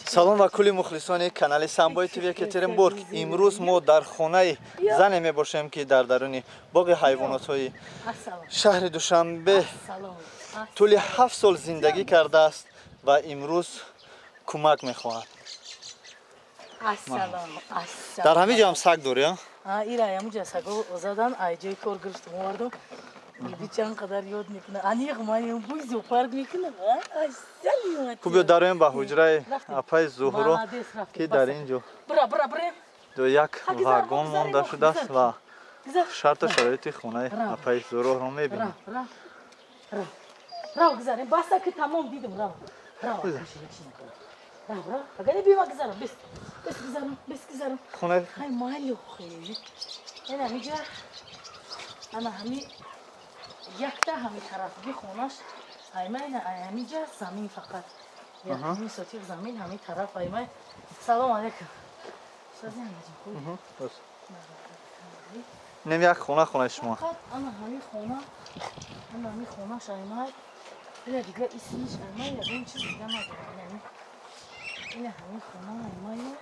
Салом ва кулли мухлисони канали Самбои ТВ Екатеринбург. Имрӯз мо дар хонаи зане мебошем, ки дар даруни боғи ҳайвонотҳои шаҳри Душанбе тӯли 7 сол зиндагӣ кардааст ва имрӯз кӯмак мехоҳад. Дар ҳамин ҷо ҳам саг дорӣ? Ира ҳамуҷа саго задан, ай ҷои кор гирифтам, овардам. Биби, чанд қадар ёд мекуна, аниқ ман буй зоопарк мекунам. Хуб, биё дароем ба ҳуҷраи апаи Зуҳро, ки дар ин ҷо Бира, бира, бирем. як вагон монда шудааст ва шарту шароити хонаи апаи Зуҳроро мебинем. Рав, гузарем, баста ки тамом дидам, рав, рав, рав, рав. Агар бима, гузарам, бес, бес, гузарам, бес, гузарам. Хонаи Хай, майли, хеле ина ҳамиҷа, ана ҳами якта ҳами тарафги хонаш аймай, ина ҳамиҷа замин, фақат якми сотиқ замин ҳами тараф аймай. Салом алейкум. Инам як хона, хонаи шумо. Фақат ана ҳами хона, ана ҳами хонаш аймай. Ина дига исмиш аймай, ягон чиз дига надорам. Ина ҳами хона аймаю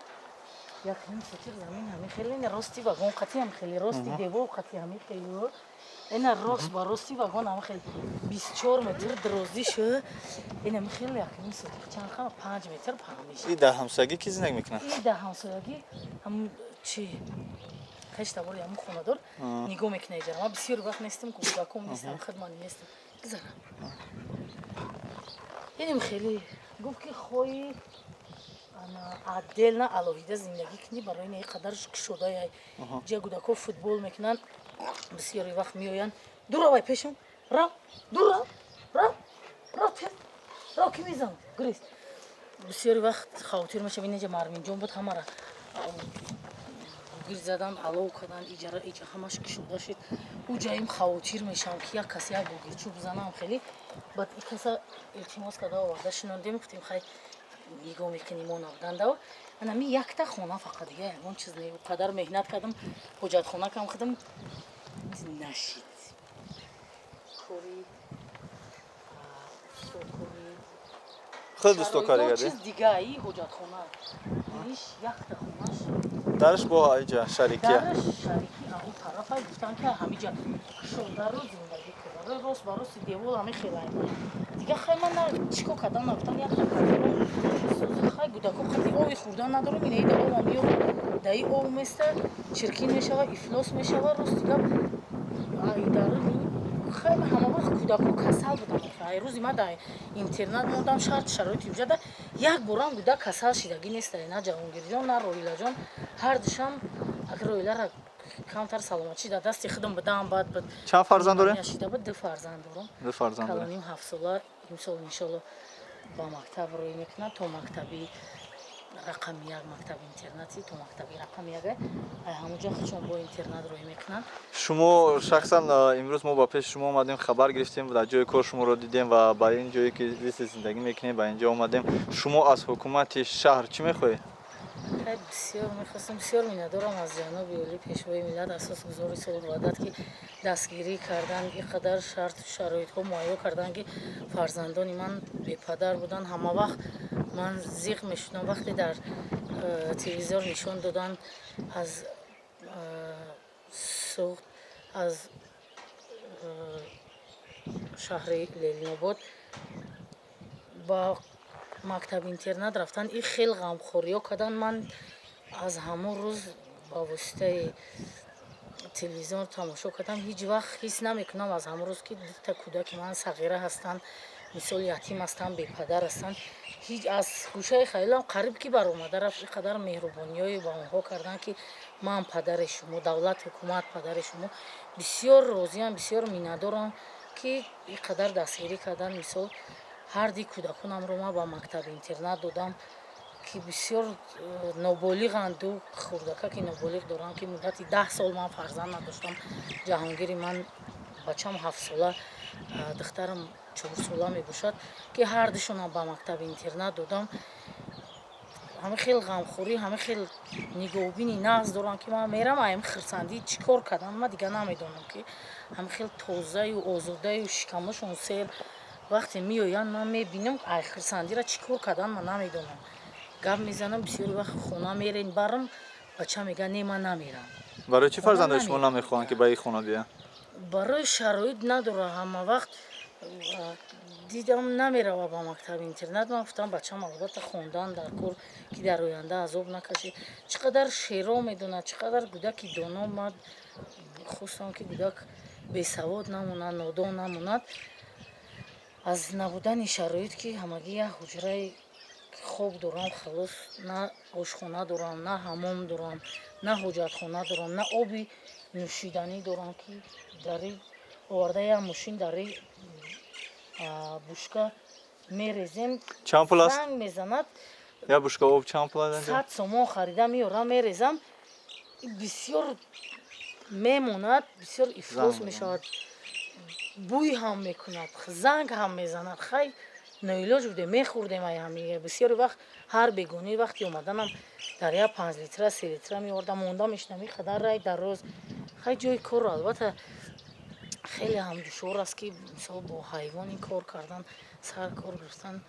як ним сотиқ замин, ҳами хеле ина рости вагон қати, ҳам хеле рости девор қати, ҳами хеле ина рост ба рости вагон, ҳами хеле 24 метр дарозӣ шу. Ина ҳами хеле як ним сотиқ, чанд хама, 5 метр паҳмиш. И дар ҳамсоягӣ ки зиндагӣ мекунад? И дар ҳамсоягӣ ҳам чи хештабори ҳамун хонадор нигоҳ мекунад иҷара. Ман бисёр вақт нестам, кӯдаком нестам, хидмат нестам. Гузарам, инем хеле гуфт, ки хоҳӣ отдельно, алоҳида зиндагӣ кунӣ, барои ин қадар кушодая ҷа кӯдако футбол мекунанд, бисёри вақт меоянд. Дуравай пешам, рав, дур рав, рав, рав, тез рав, ки мезанам, гурез. Бисёри вақт хавотир мешавам. Инҷа Марминҷон буд, ҳамара гир задан, алов кардан, иҷара, иҷа ҳамаш кушода шид. Уҷаим хавотир мешавам, ки як кас як гогирчӯб занам. Хеле баъд и каса илтимос карда оварда шинондем, гуфтем, хай, нигоҳ мекунем мо набуданда. Анами якта хона фақат, дига ягон чиз не. Қадар меҳнат кардам, ҳоҷатхона кам кардам, нашид. Кори устокорӣ. Худ устокорӣ кардӣ? Чиз дига, и ҳоҷатхона иш якта хонаш. Дараш бо иҷа шарикия? Дараш шарики, аҳу тарафа гуфтан, ки ҳамиҷа кушодаро зиндагӣ кунад, рост ба рости девол, ҳами хелай. Дига хай, ман чӣ кор кардан нагуфтам, якта хай, гудако қати ови хӯрдан надорам. Инаида ова меёб, даи ов места, чиркин мешава, ифлос мешава. Рости гап, дар хай ҳама вақт кӯдако касал будам. Ай рӯзи ман дар интернат мондам, шарт шароити уҷада як борам гӯдак касал шидагӣ неста, на Ҷаҳонгирҷон, на Роҳилаҷон. Ҳардушам, агар Роҳилара камтар саломатӣ дар дасти худам будам, баъд буд. Чанд фарзанд дорем? Шида буд. Ду фарзанд дорам. Ду фарзанд дорем. Калоним 7 сола, имсол иншолло ба мактаб рӯй мекунад, то мактаби рақами як, мактаби интернати то мактаби рақами як, ай ҳамуҷа худшон бо интернат рӯй мекунанд. Шумо шахсан, имрӯз мо ба пеши шумо омадем, хабар гирифтем, дар ҷои кор шуморо дидем ва ба ин ҷое ки зисти зиндагӣ мекунем, ба инҷо омадем. Шумо аз ҳукумати шаҳр чӣ мехоҳед? Хай, бисёр мехостам, бисёр миннатдорам аз ҷаноби олӣ, Пешвои миллат, Асосгузори сулҳу ваҳдат, ки дастгирӣ кардан, ин қадар шарту шароитҳо муҳайё кардан, ки фарзандони ман бепадар буданд. Ҳама вақт ман зиқ мешудам, вақте дар телевизор нишон доданд аз Суғд, аз шаҳри Ленинобод ба мактаби интернат рафтан, и хел ғамхориҳо кардан. Ман аз ҳамон рӯз ба воситаи телевизион тамошо кардам, ҳеҷ вақт ҳис намекунам аз ҳамон рӯз, ки дута кӯдаки ман сағира ҳастанд, мисол ятим ҳастанд, бепадар ҳастанд. Ҳеҷ аз гӯшаи хаёлам қариб ки баромада рафт. Ин қадар меҳрубониҳое ба онҳо карданд, ки ман падари шумо, давлат, ҳукумат падари шумо. Бисёр розиам, бисёр миннатдорам, ки ин қадар дастгирӣ карданд. Мисол, ҳарди кӯдаконамро ман ба мактаби интернат додам, ки бисёр ноболиғанд. Ду хурдака, ки ноболиғ дорам, ки муддати 10 сол ман фарзанд надоштам. Ҷаҳонгири ман, бачам 7 сола, духтарам 4 сола мебошад, ки ҳардушонам ба мактаби интернат додам. Ҳама хел ғамхорӣ, ҳама хел нигоҳубини нағз дорам, ки ман мерам, аям хирсандӣ чӣ кор кардан, ман дига намедонам, ки ҳама хел тозаю озодаю шикамошон сер. Вақте меоянд, ман мебинам, ай хурсандира чӣ кор кардан ман намедонам. Гап мезанам, бисёри вақт хона мерен барам, бача мега: «Не, ман намерам». Барои чӣ Хона фарзандои шумо намерам. намехоҳанд, ки ба ин хона биёянд? Барои шароит надора. Ҳама вақт дидам, намерава ба мактаби интернат. Ман гуфтам, бачам албатта хондан дар кор, ки дар оянда азоб накашед. Чӣ қадар шеъро медонад, чӣ қадар кӯдаки доно. Ман хостам, ки кӯдак бесавод намонад, нодон намонад. Аз набудани шароит, ки ҳамагӣ як ҳуҷраи хоб дорам, халос. На ошхона дорам, на ҳамом дорам, на ҳоҷатхона дорам, на оби нӯшиданӣ дорам, ки дари оварда як мошин дари бушка мерезем. Чанд пул аст? Занг мезанад. Як бушка об чанд пул аст? 100 сомон харида меорам, мерезам, бисёр мемонад, бисёр ифлос Занг. мешавад, бӯй ҳам мекунад, занг ҳам мезанад. Хай, ноилоҷ будем, мехӯрдем. Ай ҳами бисёри вақт ҳар бегонӣ вақти омаданам дар як 5 литра, 3 литра меовардам, монда мешинам ин қадар рай дар рӯз. Хай, ҷои корро албатта хеле ҳам душвор аст, ки мисол бо ҳайвон ин кор кардан, сар кор гирифтан,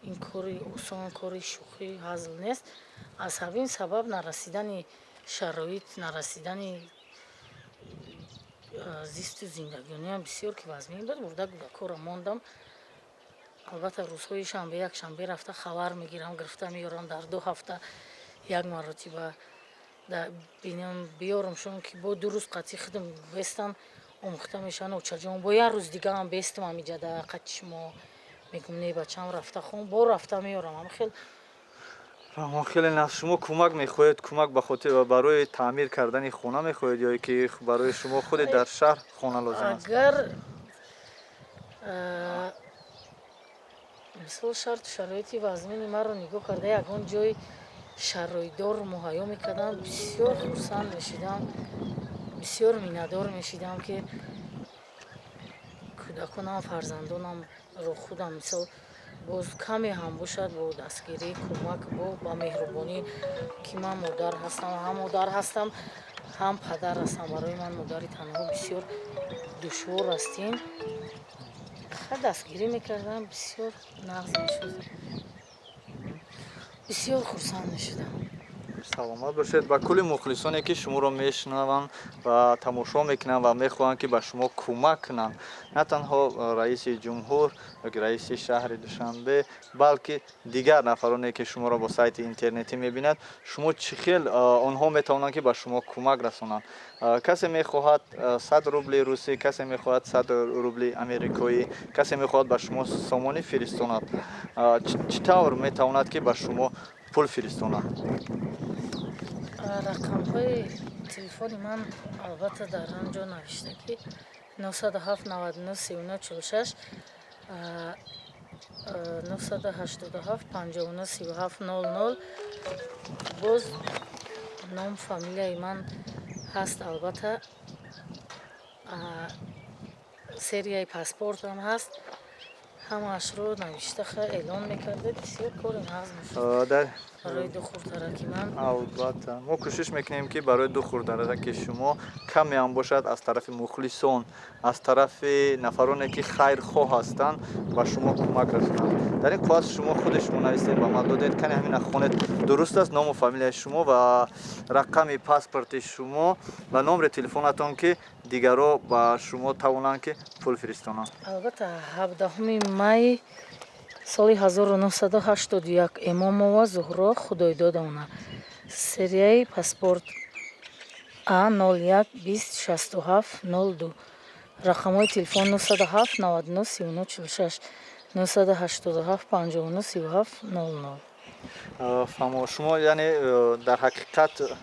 ин кори осон, кори шӯхӣ, ҳазл нест. Аз ҳамин сабаб нарасидани шароит, нарасидани зисту зиндагониам бисёр ки вазмин буд, бурда кӯдакҳоро мондам. Албатта, рӯзҳои шанбе, якшанбе рафта хабар мегирам, гирифта меорам. Дар 2 ҳафта як маротиба бинам, биёрам-шон, ки бо 2 рӯз қатъи худам бестан, омӯхта мешаванд. «Очаҷон, бо як рӯз дигаам бестам ҳамиҷада қати шумо», мегум. «Не, бачам, рафта хон». Бо рафта меорам, ам хел. Раҳмон, хеле нағз. Шумо кӯмак мехоҳед, кӯмак ба хотир барои таъмир кардани хона мехоҳед ё ки барои шумо худе дар шаҳр хона лозим аст? Агар мисол шарту шароити вазмини маро нигоҳ карда, ягон ҷои шароитдор муҳайё мекардам, бисёр хурсанд мешидам, бисёр миннатдор мешидам, ки кӯдаконам, фарзандонамро худам мисол боз каме ҳам бошад, бо дастгирӣ, кӯмак, бо ба меҳрубонӣ, ки ман модар ҳастам, ҳам модар ҳастам, ҳам падар ҳастам. Барои ман модари танҳо бисёр душвор аст ин. Ха, дастгирӣ мекардам, бисёр нағз мешуд, бисёр хурсанд мешудам. Саломат бошед. Ба кулли мухлисоне, ки шуморо мешунаванд ва тамошо мекунанд ва мехоҳанд, ки ба шумо кӯмак кунанд, на танҳо раиси ҷумҳур ёки раиси шаҳри Душанбе, балки дигар нафароне, ки шуморо бо сайти интернетӣ мебинад, шумо чӣ хел онҳо метавонанд, ки ба шумо кӯмак расонанд? Касе мехоҳад 100 рубли русӣ, касе мехоҳад 100 рубли америкоӣ, касе мехоҳад ба шумо сомонӣ фиристонад, чӣ тавр метавонад, ки ба шумо пул фиристонад? Рақамҳои телефони ман албатта дар он ҷо навишта, ки 907 99 39 46, 987 59 37 00. Боз ном, фамилияи ман ҳаст, албатта серияи паспортам ҳаст, ҳамаашро навишта эълон мекардед, бисёр кори нағз мешуд барои ду хурдараки ман. Албатта, мо кӯшиш мекунем, ки барои ду хурдараки шумо каме ҳам бошад, аз тарафи мухлисон, аз тарафи нафароне, ки хайрхоҳ ҳастанд, ба шумо кӯмак расонанд. Дар ин қоғаз шумо худи шумо навистед, ба ман додед. Кане, ҳамина хонед, дуруст аст ному фамилияи шумо ва рақами паспорти шумо ва номери телефонатон, ки дигарро ба шумо тавонанд, ки пул фиристонанд? Албатта, 17 май соли 1981, Эмомова Зуҳро Худойдодовна, серияи паспорт А 01 20 67 02, рақамҳои телефон 907 99 39 46, 987 59 37 00. Фаҳмо, шумо яъне дар ҳақиқат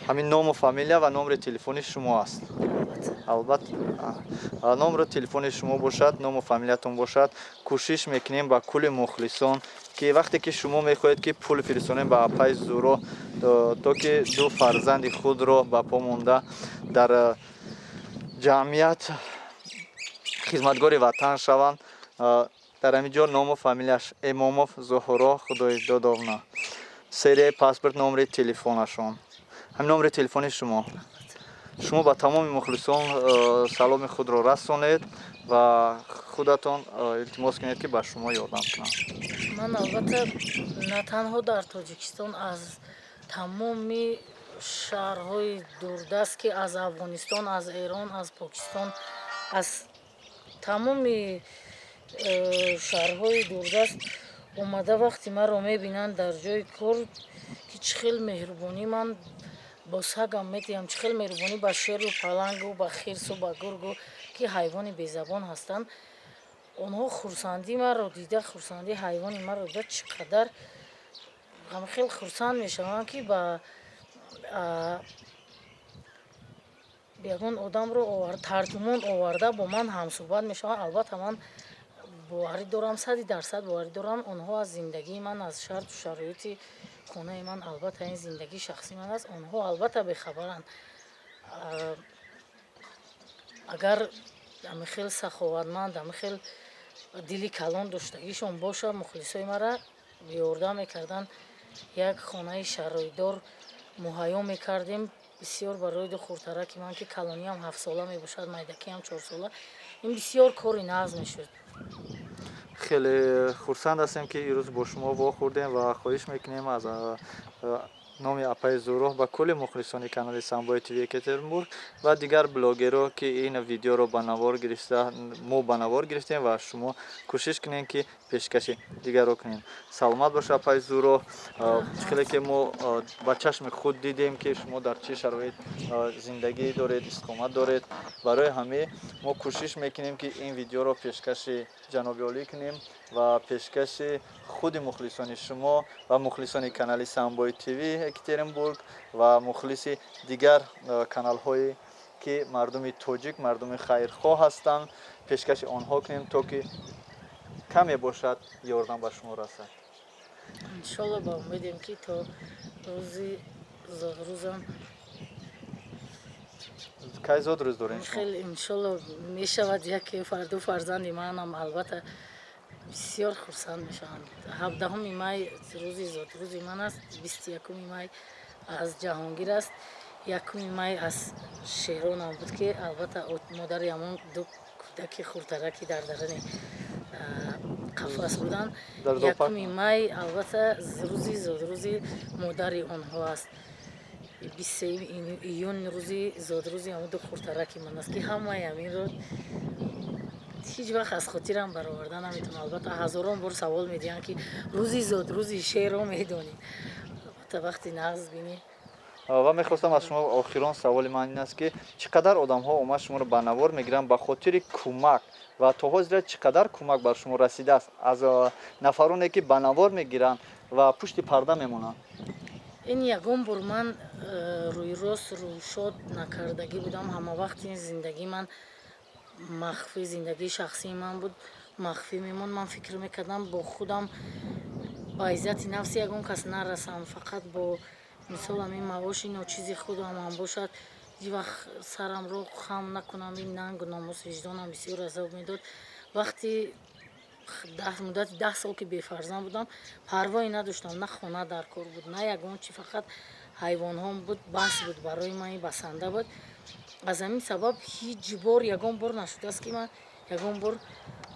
ҳамин ному фамилия ва номери телефони шумо аст? Албатта, номери телефони шумо бошад, ному фамилиятон бошад. Кӯшиш мекунем ба кулли мухлисон, ки вақте ки шумо мехоҳед, ки пул фиристонем ба апаи Зуҳро, то ки ду фарзанди худро ба по монда, дар ҷамъият хизматгори ватан шаванд. Дар ҳамин ҷо ному фамилияш Эмомов Зуҳро Худойдодовна, серияи паспорт, номери телефонашон, ҳамин номери телефони шумо. Шумо ба тамоми мухлисон саломи худро расонед. Ва худатон илтимос кунед, ки ба шумо ёрдам кунанд. Ман, албатта, на танҳо дар Тоҷикистон, аз тамоми шаҳрҳои дурдаст, ки аз Афғонистон, аз Эрон, аз Покистон, аз тамоми шаҳрҳои дурдаст омада, вақти маро мебинанд дар ҷои кор, ки чӣ хел меҳрубонӣ ман бо сагам медиҳам, чӣ хел меҳрубонӣ ба шеру палангу ба хирсу ба гургу, ки ҳайвони безабон ҳастанд, онҳо хурсандии маро дида, хурсандии ҳайвони маро дида, чӣ қадар хел хурсанд мешаванд, ки ба ягон одамро тарҷумон оварда бо ман ҳамсӯҳбат мешаванд. Албатта, ман боварӣ дорам, 100% боварӣ дорам, онҳо аз зиндагии ман, аз шарту шароити хонаи ман, албатта, ин зиндагии шахсии ман аст, онҳо, албатта, бехабаранд. Агар ҳамин хел саховатманд, ҳамин хел дили калон доштагишон бошад, мухлисои мара ёрдам мекарданд, як хонаи шароитдор муҳайё мекардем бисёр барои ду хурдтараки ман, ки калониам 7-сола мебошад, майдакиам 4-сола. Ин бисёр кори нағз мешуд. Хеле хурсанд ҳастем, ки ирӯз бо шумо вохӯрдем, ва хоҳиш мекунем аз номи апаи Зуҳро ба кулли мухлисони канали Самбои ТВ Екатеринбург ва дигар блогерро, ки ин видеоро ба навор гирифта, мо ба навор гирифтем ва шумо кӯшиш кунем, ки пешкаши дигарро кунем. Саломат боша, апаи Зуҳро. Хеле ки мо ба чашми худ дидем, ки шумо дар чӣ шароит зиндагӣ доред, истиқомат доред. Барои ҳамин мо кӯшиш мекунем, ки ин видеоро пешкаши ҷаноби олӣ кунем ва пешкаши худи мухлисони шумо ва мухлисони канали Самбои ТВ Екатеринбург ва мухлиси дигар каналҳое, ки мардуми тоҷик, мардуми хайрхоҳ ҳастанд, пешкаши онҳо кунем, то ки каме бошад, ёрдам ба шумо расад. Иншолло, ба умедем, ки то рӯзи зодрӯзам. Кай зодрӯз дорем? Хеле, иншолло, мешавад яке фарду фарзанди манам, албатта, бисёр хурсанд мешаванд. 17-уми май рӯзи зодрӯзи ман аст, 21-уми май аз Ҷаҳонгир аст, 1-уми май аз Шеҳронам буд, ки, албатта, модари ҳамон ду кӯдаки хурдтараки дар дарани қафас буданд. 1-уми май, албатта, рӯзи зодрӯзи модари онҳо аст. 23-юми июн рӯзи зодрӯзи ҳамон ду хурдтараки ман аст, ки ҳамаи ҳаминро ҳеҷ вақт аз хотирам бароварда наметавонам. Албатта, ҳазорон бор савол медиҳанд, ки рӯзи зодрӯзи шерро медонӣ? Албатта, вақти нағз бинӣ. Ва мехостам аз шумо, охирон саволи ман ин аст, ки чӣ қадар одамҳо омад шуморо ба навор мегиранд ба хотири кӯмак ва то ҳозира чӣ қадар кӯмак бар шумо расидааст аз нафароне, ки ба навор мегиранд ва пушти парда мемонанд? Ин ягон бор ман рӯйрост рӯшод накардагӣ будам. Ҳама вақт ин зиндагии ман махфӣ, зиндагии шахсии ман буд, махфӣ мемонд. Ман фикр мекардам бо худам ба иззати нафси ягон кас нарасам, фақат бо мисол ҳамин маоши ночизи худамам бошад, ҳеҷ вақт сарамро хам накунам. Ин нангу номус, виҷдонам бисёр азоб медод. Вақти муддати 10 сол ки бефарзанд будам, парвое надоштам, на хона дар кор буд, на ягон чи, фақат ҳайвонҳом буд, бас буд барои ман, ин басанда буд. Аз ҳамин сабаб ҳеҷ бор, ягон бор нашудааст, ки ман ягон бор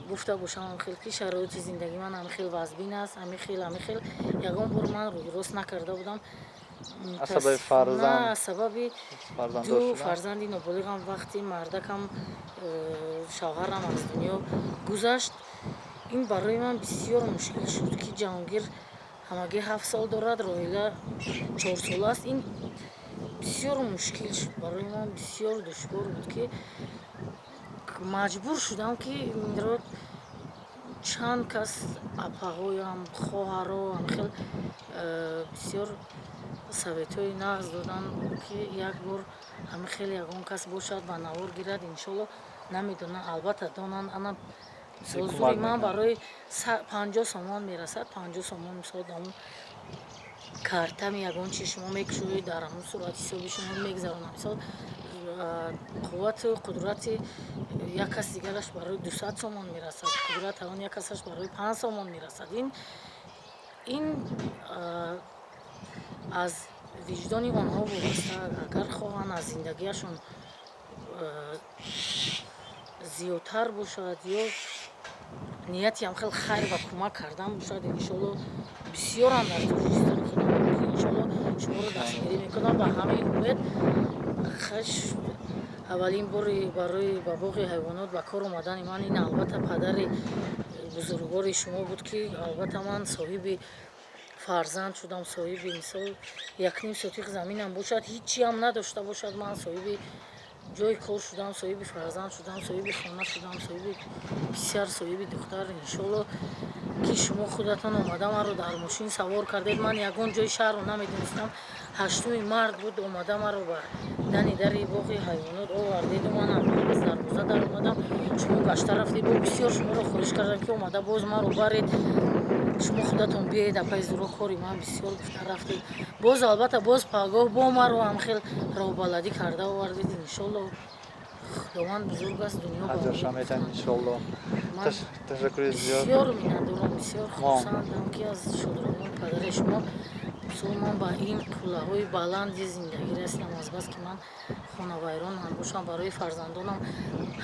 гуфта бошам ҳамхел, ки шароити зиндагии ман ҳамин вазбин аст, ҳамин хел, ҳамин хел. Ягон бор ман рӯйрост накарда будам. Аз сабаби фарзанд? Аз сабаби ду фарзанди ноболиғам. Вақти мардакам, шавҳарам аз дунё гузашт, ин барои ман бисёр мушкил шуд, ки Ҷаҳонгир ҳамагӣ 7 сол дорад, Роҳила 4-сола аст. Ин бисёр мушкил шуд барои ман, бисёр душвор буд, ки маҷбур шудам, ки инро чанд кас, апаҳоям, хоҳаро, ҳамхел бисёр советҳои нағз доданд, ки як бор ҳамин хел ягон кас бошад, ба навор гирад, иншолло, намедонанд, албатта, донанд. Ана, мисол, зури ман барои 50 сомон мерасад. 50 сомон, мисол, ҳамун картами ягон чи шумо мекушоед, дар ҳамун сурати ҳисоби шумо мегзаронад. Мисол, қуввату қудрати як кас дигараш барои 200 сомон мерасад, қудрат он як касаш барои 5 сомон мерасад. Ин аз виҷдони онҳо вобаста. Агар хоҳанд аз зиндагиашон. Зиёдтар бошад ё ниятиам хел хайр ва кӯмак кардан бошад, иншолло, бисёрам дар Тоҷикистони худам, ки иншолло шуморо дастгирӣ мекунам. Ба ҳамаи умед хаш аввалин бори барои ба боғи ҳайвонот ба кор омадани ман ин, албатта, падари бузургвори шумо буд, ки албатта ман соҳиби фарзанд шудам, соҳиби, мисол, якним сотиқ заминам бошад, ҳичиам надошта бошад, ман соҳиби ҷои кор шудам, соҳиби фарзанд шудам, соҳиби хона шудам, соҳиби писар, соҳиби духтар. Иншолло, ки шумо худатон омада маро дар мошин савор кардед. Ман ягон ҷои шаҳрро намедонистам. 8-уми март буд, омада маро ба дани дари боғи ҳайвонот овардеду ман аз дарвоза даромадам, шумо гашта рафтед. Бо бисёр шуморо хоҳиш кардам, ки омада боз маро баред, шумо худатон биёед, апаи Зуро, кори ман бисёр, гуфта рафтед. Боз, албатта, боз пагоҳ бо маро ҳамхел роҳбаладӣ карда овардед. Иншолло, Худованд бузург аст, дунё ба Аҷрша метан, иншолло. Ташаккури зиёд. Бисёр миннатдорам, бисёр хурсандам, ки аз шодравон падари шумо, мисол, ман ба ин қуллаҳои баланди зиндагӣ расидам. Азбаски ман хонавайронам бошам, барои фарзандонам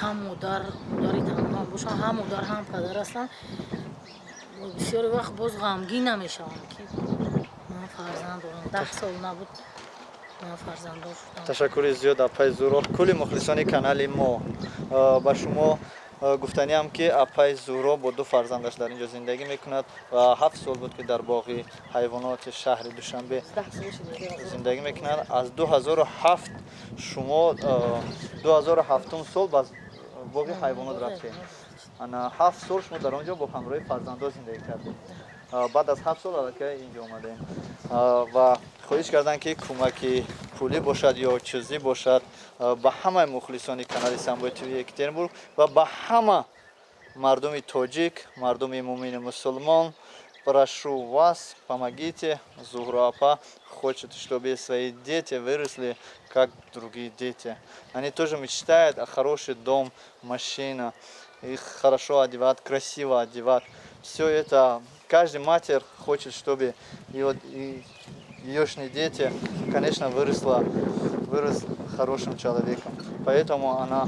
ҳам модар, модари танҳоам бошам, ҳам модар, ҳам падар ҳастам. Бисёри вақт боз ғамгин намешавам, ки ман фарзанд дорам. 10 сол набуд, ман фарзанддор шудам. Ташаккури зиёд, апаи Зуро. Кулли мухлисони канали мо, ба шумо гуфтаниам, ки апаи Зуро бо ду фарзандаш дар ин ҷо зиндагӣ мекунад ва 7 сол буд, ки дар боғи ҳайвоноти шаҳри Душанбе зиндагӣ мекунад. Аз 2007, шумо 2007 сол ба боғи ҳайвонот рафтем. Ана 7 сол шумо дар он ҷо бо ҳамроҳи фарзандо зиндагӣ кардед. Баъд аз 7 сол аллакай инҷо омадем ва хоҳиш карданд, ки кӯмаки пулӣ бошад ё чизӣ бошад, ба ҳамаи мухлисони канали Самбои ТВ Екатеринбург ва ба ҳама мардуми тоҷик, мардуми мумини мусулмон, прошу вас, помогите. Зухра апа хочет, чтобы свои дети выросли как другие дети. Они тоже мечтают о хороший дом, машина, их хорошо одевать, красиво одевать. Все это каждый матерь хочет, чтобы его еёшние дети, конечно, вырос хорошим человеком. Поэтому она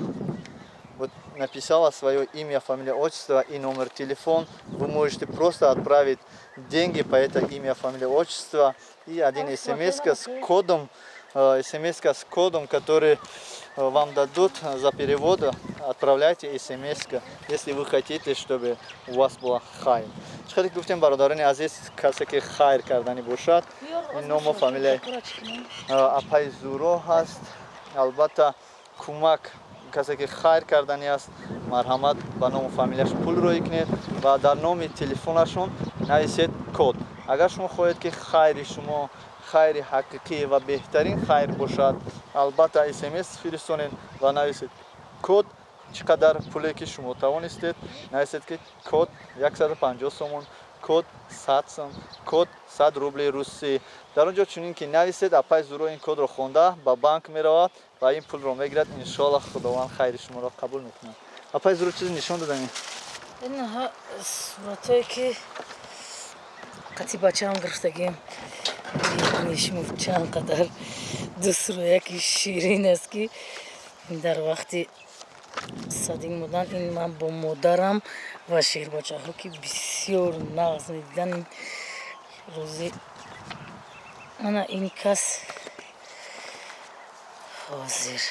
вот написала свое имя, фамилия, отчество и номер телефон. Вы можете просто отправить деньги по это имя, фамилия, отчество и один смс с кодом, смс с кодом, который вам дадут за перевод. Отправляйте смс, если вы хотите, чтобы у вас была хайр. Чӣ гуфтем, бародарони азиз, касе ки хайр кардани бошад, ин ному фамилияи апаи Зуро ҳаст. Албатта, кӯмак, касе ки хайр кардани аст, марҳамат, ба ному фамилияш пул роӣ кунед ва дар номи телефонашон нависед код. Агар шумо хоҳед, ки хайри шумо хайри ҳақиқӣ ва беҳтарин хайр бошад, албатта, смс фиристонед ва нависед код, чӣ қадар пуле ки шумо тавонистед нависед, ки код 150 сомон, код 100 сом, код 100 рубли русӣ. Дар он ҷо чунин ки нависед, апаи Зуро ин кодро хонда, ба банк меравад ва ин пулро мегирад. Иншоалло, Худованд хайри шуморо қабул мекунад. Апаи Зуро, чизе нишон додани? Инҳа суратҳое, ки қати бачаам гирифтагим. Нишму чанд қадар дӯстрӯяки ширин аст, ки дар вақти садик будан ин ман бо модарам ва шербачаҳо, ки бисёр нағз медидан. Ин рӯзи ана ин кас ҳозир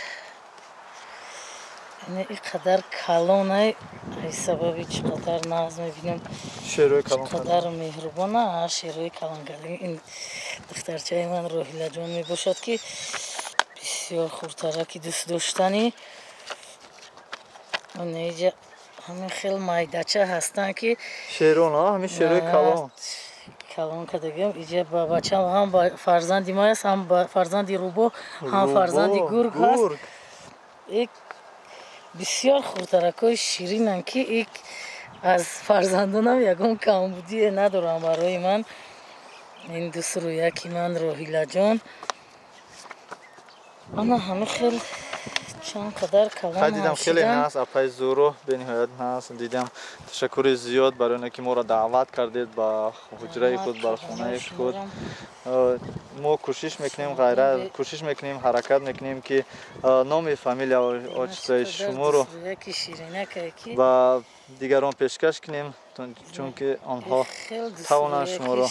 ина и қадар калонай, ай сабаби чӣ қадар нағз мебинам. Шерои калон. Чӣ қадар меҳрубона, шерои калон карда. Ин духтарчаи ман Роҳилаҷон мебошад, ки бисёр хурдтараки дӯстдоштанӣ. Инаиҷа ҳамин хел майдача ҳастанд, ки Шерон, ҳамин шерои калон. Калон кардагиам. Иҷа ба бачам ҳам ба фарзанди ман аст, ҳам ба фарзанди рӯбоҳ, ҳам фарзанди гург ҳаст. Ик бисёр хурдтаракҳои ширинанд, ки ик аз фарзандонам ягон камбудие надорам. Барои ман ин дӯстрӯяки ман Роҳилаҷон, ана ҳамин хел. Чанд қадар калон. Хай, дидам, хеле наст, апаи Зуро, бениҳоят наст дидам. Ташаккури зиёд барои оне ки моро даъват кардед ба ҳуҷраи худ, бар хонаи худ. Мо кӯшиш мекунем, ғайра кӯшиш мекунем, ҳаракат мекунем, ки номи фамилия, отчествои шуморо ба дигарон пешкаш кунем, чунки онҳо тавонанд шуморо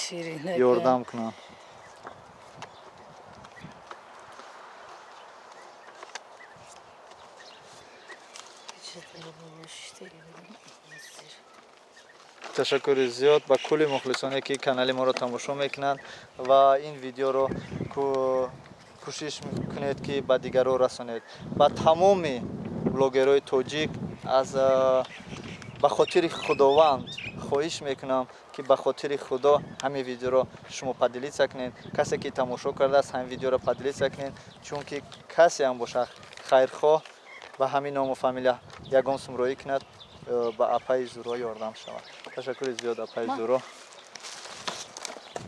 ёрдам кунанд. Ташаккури зиёд ба кулли мухлисоне, ки канали моро тамошо мекунанд, ва ин видеоро кӯшиш кунед, ки ба дигарон расонед. Ба тамоми блогерҳои тоҷик аз ба хотири Худованд хоҳиш мекунам, ки ба хотири Худо ҳамин видеоро шумо поделиться кунед. Касе ки тамошо кардааст, ҳамин видеоро поделиться кунед, чунки касе ҳам бошад хайрхоҳ, ба ҳамин ному фамилия ягон сум роӣ кунад, ба апаи Зуро ёрдам шавад. Ташаккури зиёд, апаи Зуро.